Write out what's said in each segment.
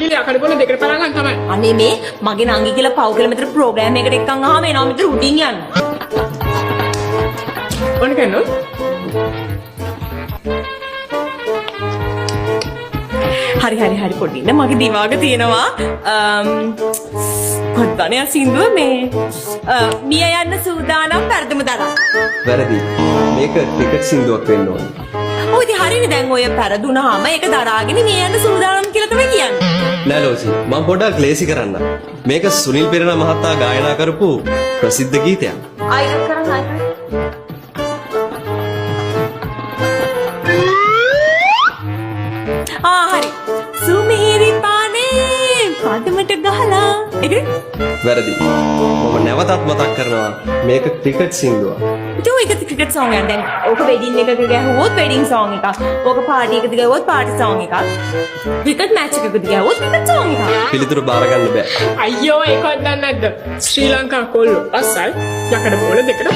කිලි යකඩ බෝල දෙකට පරංගන් තමයි. අනේ මේ මගේ නංගි කියලා පව් කියලා මෙතන ප්‍රෝග්‍රෑම් එකට එක්කන් ආවම එනවා මෙතන උඩින් යන්න. ඕන කරනොත් හරි හරි හරි, පොඩි ඉන්න, මගේ දිවාග තියෙනවා. මොකක්ද අනේ සින්දුව මේ මිය යන්න සූදානම් පෙරදුම දරා. වැරදි. මේක ක්‍රිකට් සින්දුවක් වෙන්න ඕනේ. ඔව් ඉතින් හරිනේ, දැන් ඔය පෙරදුනහම ඒක දරාගෙන මිය යන්න සූදානම් කියලා තමයි කියන්නේ. නෑ ලෝචි, මම පොඩ්ඩක් ලේසි කරන්න. මේක සුනිල් පෙරේරා මහතා ගායනා කරපු ප්‍රසිද්ධ ගීතයක්. ආයෙත් කරන්න, ආයෙත්. ආ හරි. සුමිහිරි පානේ පදමට ගහලා. ඒකනේ? වැරදි. මම නැවතත් මතක් කරනවා, මේක ක්‍රිකට් සින්දුවක්. ඉතින් ඔය එක ක්‍රිකට් සෝං එකක්. දැන් ඕක වෙඩින් එකක ගැහුවොත් වෙඩින් සෝං එකක්. ඕක පාටි එකකදී ගැහුවොත් පාටි සෝං එකක්. ක්‍රිකට් මැච් එකකදී ගැහුවොත් ක්‍රිකට් සෝං එකක්. පිළිතුරු බාර ගන්න බෑ. අයියෝ, ඒකවත් දන්නේ නැද්ද? ශ්‍රී ලංකා කොල්ලෝ අස්සයි යකඩ බෝල දෙකට.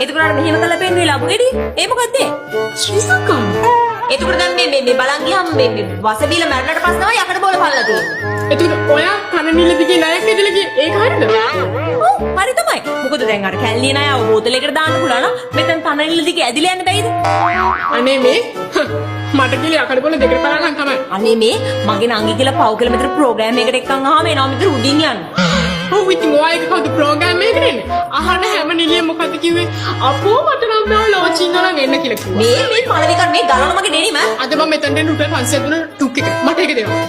එතකොට අර මෙහෙම කරලා පෙන්නුවේ ලබු ගෙඩි. ඒ මොකද්ද ඒ? ශ්‍රී ලංකාව. එතකොට දැන් මේ මේ මේ බලන් ගියාම මේ මේ වස බීලා මැරුණාට පස්සේ තමයි යකඩ බෝල පල්ලා තියෙන්නේ. එතකොට ඔයා කන නිල දිගේ ණයක් ඇදලා ගියේ ඒක හරිද? ඔව් හරි තමයි. මොකද දැන් අර කැලණිය ණය බෝතලයකට දාන්න පුළුවන් නම් මෙතන තන නිල දිගේ ඇදිලා යන්න බැයිද? අනේ මේ මට කිලි යකඩ බෝල දෙකට පරංගන් තමයි. අනේ මේ මගේ නංගි කියලා පව් කියලා මෙතන ප්‍රෝග්‍රෑම් එකට එක්කන් ආවම එනවා මෙතන උඩින් යන්න. ඔව් ඉතින් ඔයා එක කවුද ප්‍රෝග්‍රෑම් එකකට එන්නේ? අහන හැම නිලියම මොකද්ද කිව්වේ? අපෝ මට නම් බෑ ලෝචි ඉන්නවා නම් එන්න කියලා කිව්වා. මේ මේ පළවිකන් මේ ගලන මගේ ඩෙනිම. අද මම මෙතනට එන්න රුපියල් 500 දුන්න ටුක් එක. මට ඒක දෙනවා.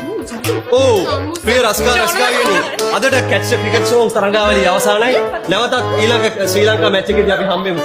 ඔව්, ප්‍රිය රස්කා රස්කාවියනි, අදට කැච් ක්‍රිකට් සෝං තරඟාවලිය අවසానයි. නැවතත් ඊළඟ ශ්‍රී ලංකා මැච් එකේදී අපි හම්බෙමු.